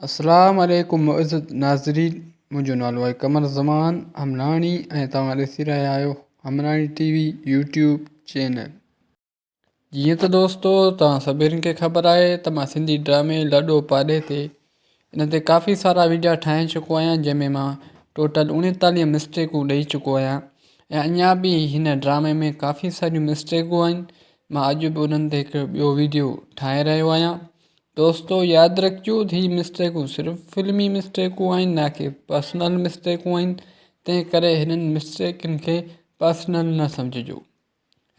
اسلام عليڪم معزز ناظرين منهنجو نالو آهي قمر زمان همراڻي ۽ توهان ڏسي رهيا آهيو Hamrani T V YouTube channel. جيئن ته دوستو توهان سڀني کي خبر آهي ته مان سنڌي ڊرامي لڏو پاڏي تي ان تي ڪافي سارا ويڊيا ٺاهي چڪو آهيان جنهن ۾ مان ٽوٽل 39 مسٽيڪون ڏئي چڪو آهيان ۽ اڃا به هن ڊرامي ۾ ڪافي ساريون مسٽيڪون آهن مان اڄ به انهن تي هڪ ٻيو ويڊيو ٺاهي رهيو آهيان دوستو ياد رکجو ته هي مسٽيڪون صرف فلمي مسٽيڪون آهن نه ڪي پرسنل مسٽيڪون آهن تنهن ڪري هنن مسٽيڪن کي پرسنل نه سمجهجو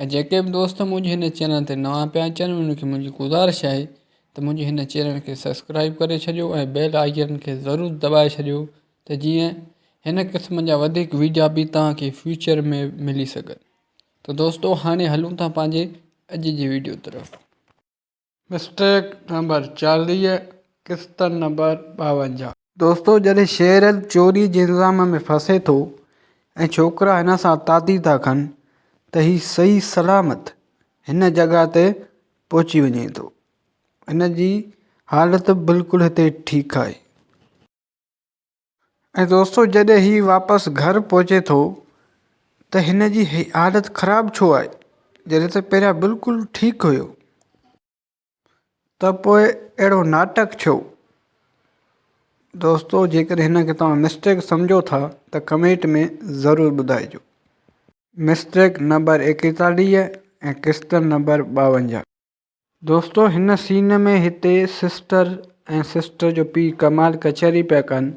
۽ جيڪي به دوست منهنجي هن چينل تي نوان پيا اچن انهن کي منهنجي گذارش آهي ته منهنجي هن چينل کي سبسڪرائب ڪري ڇڏيو ۽ بيل آئيڪن کي ضرور دٻائي ڇڏيو ته جيئن هن قسم جا وڌيڪ ويڊيا به توهان کي فيوچر ۾ ملي سگهن ته دوستو هاڻي هلون ٿا پنهنجي اڄ جي ويڊيو طرف. مسٽيڪ نمبر 40، قسط نمبر 52. دوستو جڏهن شيرل چوري جي الزام ۾ ڦاسي ٿو ۽ ڇوڪرا هن سان تعدي ٿا ڪن ته هي صحيح سلامت هن جڳهه تي پهچي وڃي ٿو. هن جي حالت بلڪل هتي ٺيڪ آهي. ۽ دوستو جڏهن هي واپس گهر پهچي ٿو ته هن جي حالت خراب ڇو آهي جڏهن ته پهريان بلڪل ٺيڪ هيو ته پوء اهڙو ناٽڪ ڇو؟ دوستو جيڪڏهن هن کي توهان مسٽيڪ سمجهو ٿا ته ڪمينٽ ۾ ضرور ٻڌائجو. مسٽيڪ نمبر 41 ۽ قسط نمبر 52. دوستو هن سين ۾ هتي سسٽر ۽ سسٽر جو پيء ڪمال ڪچهري پيا ڪن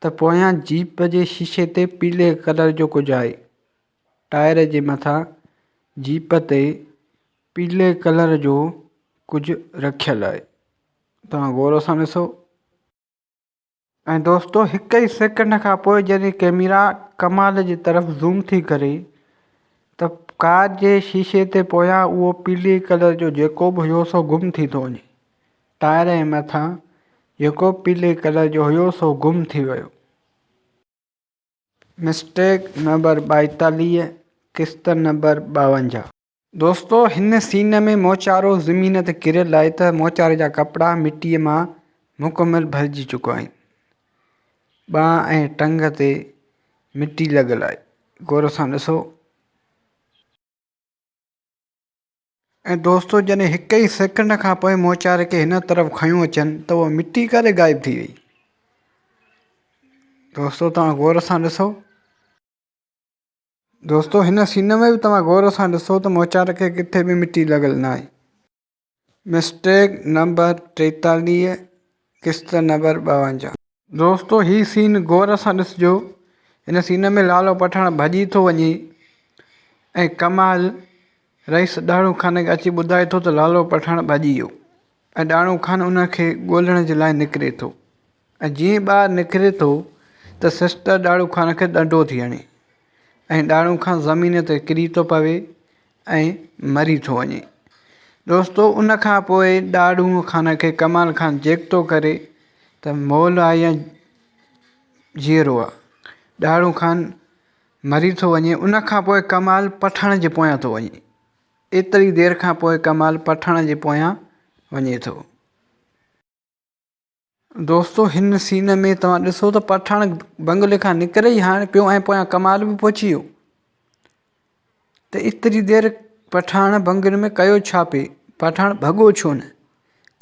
ته پويان جيپ جي شيشي تي پيلي ڪلر جو ڪجهه آهي. ٽائر جي مٿان جيپ تي پيلي ڪلر جو ڪجهه رکيل آهي. توهان غور سان ڏسو. ۽ دوستو هڪ ئي سيڪنڊ کان پوء جڏهن ڪئميرا ڪمال جي طرف زوم ٿي ڪري ته ڪار جي شيشي تي پويان اهو پيلي ڪلر جو جيڪو به هيو سو گم ٿي ٿو وڃي. ٽائر جي مٿان جيڪو پيلي ڪلر جو هيو سو گم ٿي ويو. مسٽيڪ نمبر 42 قسط نمبر 52. دوستو هن سين ۾ موچارو زمين تي ڪريل آهي ته موچاري جا ڪپڙا مٽيء مان مڪمل ڀرجي چڪا آهن. ٻانهن ۽ ٽنگ تي مٽي لڳل آهي. غور سان ڏسو. ۽ دوستو جڏهن هڪ ئي سيڪنڊ کان پوء موچاري کي هن طرف کنيو اچن ته اها مٽي ڪاڏي غائب ٿي وئي. دوستو توهان غور سان ڏسو. دوستو هن سين ۾ به توهان غور سان ڏسو ته موچار کي ڪٿي به مٽي لڳل ناهي. مسٽيڪ نمبر 43 قسط نمبر 52. دوستو هي سين غور سان ڏسجو هن سين ۾ لالو پٺاڻ ڀڄي ٿو وڃي ۽ ڪمال رئيس ڏاڙهون خان کي اچي ٻڌائي ٿو ته لالو پٺاڻ ڀڄي ويو ۽ ڏاڙهون خان ان کي ڳولڻ جي لاء نڪري ٿو ۽ جيئن ئي ٻاهر نڪري ٿو ته سسٽر ڏاڙهون خان کي ڏنڊو ٿي هڻي ۽ ڏاڙهون خان زمين تي ڪري ٿو پوي ۽ مري ٿو وڃي. دوستو ان کان پوء ڏاڙهون خان کي ڪمال خان چيڪ ٿو ڪري ته مئل آهي يا جيئرو آهي. ڏاڙهون خان مري ٿو وڃي ان کان پوء ڪمال پٺاڻ جي پويان ٿو وڃي. ايتري دير کان پوء ڪمال پٺاڻ جي پويان وڃي ٿو. دوستو هن سين ۾ توهان ڏسو ته پٺاڻ بنگلي کان نڪري ئي هاڻ پيو ۽ پويان ڪمال به پهچي ويو ته ايتري دير پٺاڻ بنگلي ۾ ڪيو ڇا پئي پٺاڻ ڀڳو ڇو نه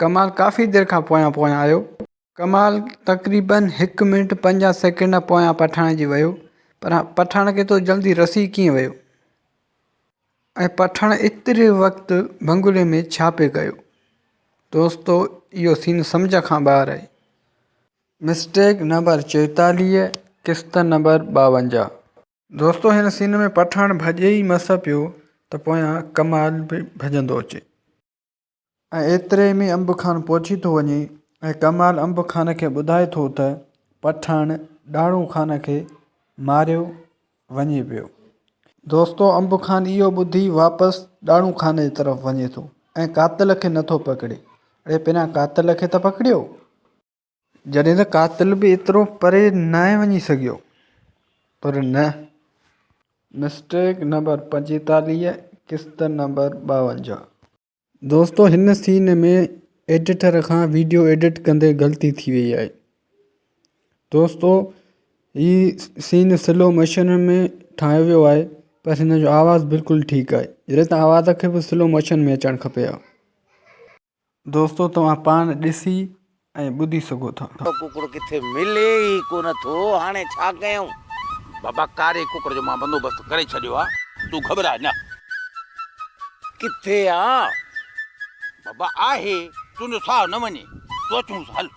ڪمال ڪافي دير کان پويان پويان آيو. ڪمال تقريبن هڪ منٽ 50 سيڪنڊ پويان پٺاڻ جي ويو پر پٺاڻ کي ايترو جلدي رسي ڪيئن ويو ۽ پٺاڻ ايتري وقت بنگلي ۾ ڇا پئي ڪيو؟ دوستو اهو سين سمجهه کان ٻاهر آهي. مسٽيڪ نمبر 44 قسط نمبر 52. دوستو هن سين ۾ پٺاڻ ڀڄي ئي مس پيو ته پويان ڪمال به ڀڄندو اچي. ۽ ايتري ۾ انب خان پهچي ٿو وڃي ۽ ڪمال انب خان کي ٻڌائي ٿو ته پٺاڻ ڏاڙهون خان کي ماريو وڃي پيو. دوستو انب خان اهو ٻڌي واپس ڏاڙهون خان جي طرف وڃي ٿو ۽ قاتل کي نٿو پڪڙي. اڙي پهريان قاتل کي ته پڪڙيو. جڏهن ته قاتل به ايترو پري ناهي وڃي سگهيو پر نه. مسٽيڪ نمبر 45 قسط نمبر 52. دوستو هن سين ۾ ايڊيٽر کان ويڊيو ايڊٽ ڪندي غلطي ٿي وئي آهي. دوستو هي سين سلو موشن ۾ ٺاهيو ويو آهي پر هن جو آواز بلڪل ٺيڪ آهي جڏهن ته آواز کي به سلو موشن ۾ اچڻ کپي ها. دوستو توهان پاڻ ڏسي ۽ ٻڌي سگهو ٿا. ڪڪڙ ڪٿي ملي ئي ڪونه ٿو، هاڻي ڇا ڪيون؟ بابا ڪاري ڪڪڙ جو مان بندوبست ڪري ڇڏيو آ، تون گهٻراء نه. ڪٿي آ؟ بابا آهي، تنهنجو ساهه نه وڃي، تون اچونس هل.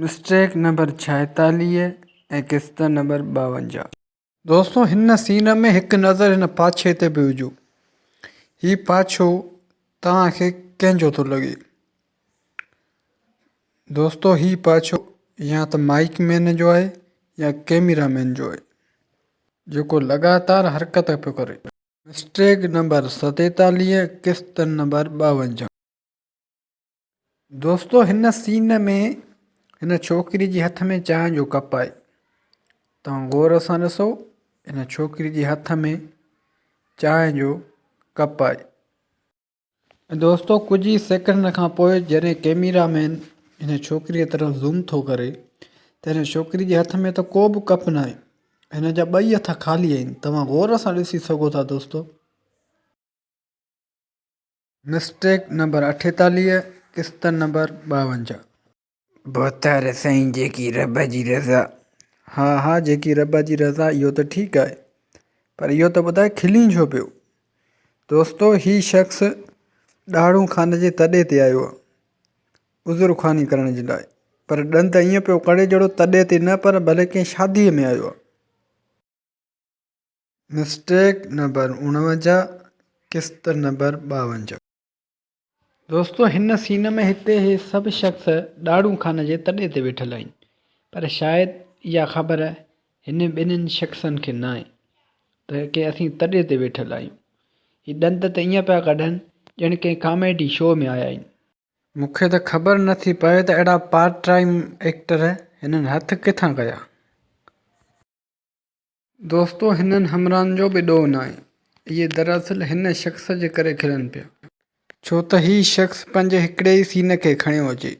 مسٽيڪ نمبر 46 ۽ قسط نمبر 52. دوستو هن سين ۾ هڪ نظر هن پاڇي تي به وجهو. هي پاڇو توهان کي ڪنهن جو ٿو لڳي؟ دوستو هي پاڇو يا ته مائيڪ مين جو آهي يا ڪيميرا مين جو آهي جيڪو لڳاتار حرڪت پيو ڪري. مسٽيڪ نمبر 47 قسط نمبر 52. دوستو هن سين ۾ هن ڇوڪري جي هٿ ۾ چانهه جو ڪپ آهي توهان غور سان ڏسو هن ڇوڪري جي هٿ ۾ چانهه جو ڪپ آهي ۽ دوستو ڪجهه ئي سيڪنڊ کان پوء جڏهن ڪيميرا مين هن ڇوڪري طرف زوم ٿو ڪري ته هن ڇوڪري جي هٿ ۾ ته ڪو به ڪپ ناهي هن جا ٻئي هٿ خالي آهن توهان غور سان ڏسي سگهو ٿا دوستو. مسٽيڪ نمبر 48 قسط نمبر 52. ڀوتار سائين جيڪي رب جي رضا. ها ها جيڪي رب جي رضا اهو ته ٺيڪ آهي پر اهو ته ٻڌاء کلين ڇو پيو. دوستو هي شخص ڏاڙهون خان جي تڏي تي آيو آهي عذر خواني ڪرڻ جي لاء پر ڏند ائين پيو ڪڙي جهڙو تڏي تي نه پر ڀلي ڪنهن شادي ۾ آيو آهي. مسٽيڪ نمبر 49 قسط نمبر 52. دوستو هن سين ۾ هتي هي سڀ شخص ڏاڙهون خان جي تڏي تي ويٺل آهن پر شايد اها خبر هن ٻنهين شخصن کي ناهي ته ڪي اسين تڏي تي ويٺل آهيون. هي ڏند ته ائين پيا ڪڍن ڄڻ ڪنهن ڪاميڊي شو ۾ آيا آهن. مون کي ته خبر نه ٿي پوي ته اهڙا پارٽ ٽائيم ايڪٽر هنن هٿ ڪٿان ڪيا. دوستو هنن همراهن جو به ڏوهه ناهي، اهي دراصل هن شخص جي ڪري کلن پيا. ڇو ته هي شخص پنهنجي هڪڙي ئي سين کي کڻيو اچي،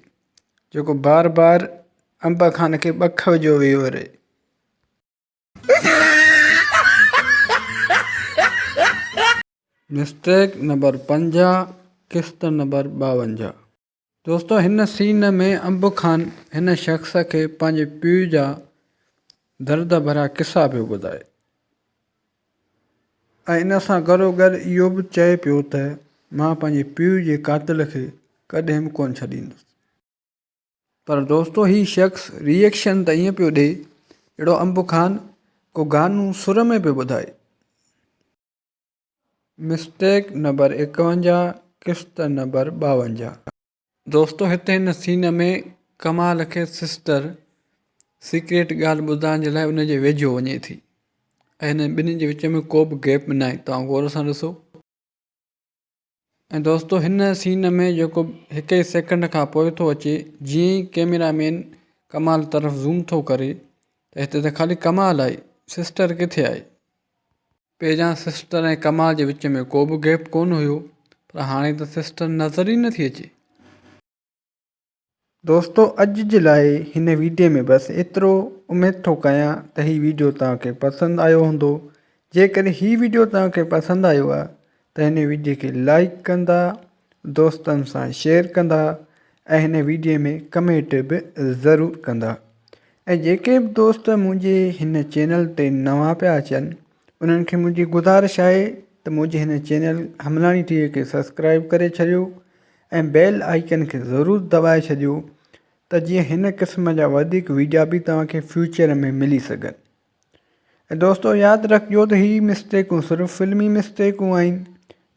جيڪو بار بار انب خان کي ٻک وجهيو ويو رهي. مسٽيڪ نمبر 50 قسط نمبر 52. دوستو هن سين ۾ انب خان هن شخص کي پنهنجي پيء جا درد ڀريا قصا پيو ٻڌائي ۽ ان سان گڏوگڏ اهو به چئي پيو ته مان پنهنجي پيء جي قاتل کي ڪڏهن به ڪونه ڇڏيندس. پر دوستو هي شخص ري ايڪشن ته ائين پيو ڏئي جهڙو انب خان ڪو گانو سر ۾ پيو ٻڌائي. مسٽيڪ نمبر 51 قسط نمبر 52. دوستو هتي هن سين ۾ ڪمال کي سسٽر سيڪريٽ ڳالهه ٻڌائڻ جي لاء ان جي ويجهو وڃي ٿي ۽ هن ٻنهي جي وچ ۾ ڪو به گيپ ناهي توهان غور سان ڏسو ۽ دوستو هن سين ۾ جيڪو هڪ ئي سيڪنڊ کان پوء ٿو اچي جيئن ئي ڪيميرا مين ڪمال طرف زوم ٿو ڪري ته هتي ته خالي ڪمال آهي سسٽر ڪٿي آهي. پهريان سسٽر ۽ ڪمال جي وچ ۾ ڪو به گيپ ڪونه هيو پر هاڻي ته سسٽر نظر ئي نٿي اچي. دوستو اڄ جي لاء هن ويڊيو ۾ بس ايترو اميد ٿو ڪيان ته هي ويڊيو توهان کي پسند آيو هوندو جيڪڏهن هي ويڊيو توهان کي پسند آيو آهي ته هن ويڊيو کي لائيڪ ڪندا دوستن سان شيئر ڪندا ۽ هن ويڊيو ۾ ڪمينٽ به ضرور ڪندا ۽ جيڪي به دوست منهنجي هن چينل تي نوان پيا اچن انهن کي منهنجي گذارش آهي ته منهنجي هن چينل هملاڻي ٽي وي کي سبسڪرائب ڪري ڇڏيو ۽ بيل آئيڪن کي ضرور دٻائي ڇڏيو ته جيئن هن قسم جا وڌيڪ ويڊيا به توهان کي فيوچر ۾ ملي سگهن ۽ دوستو ياد رکجو ته هي مسٽيڪون صرف فلمي مسٽيڪون آهن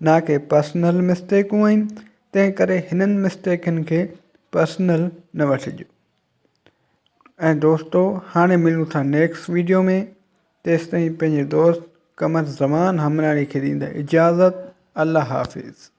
نه ڪي پرسنل مسٽيڪون آهن تنهن ڪري هنن مسٽيڪن کي پرسنل نه وٺجو. ۽ دوستو هاڻي ملون ٿا نيڪسٽ ويڊيو ۾ تيستائين پنهنجي دوست قمر زمان همراڻي کي ڏيندا اجازت الله حافظ.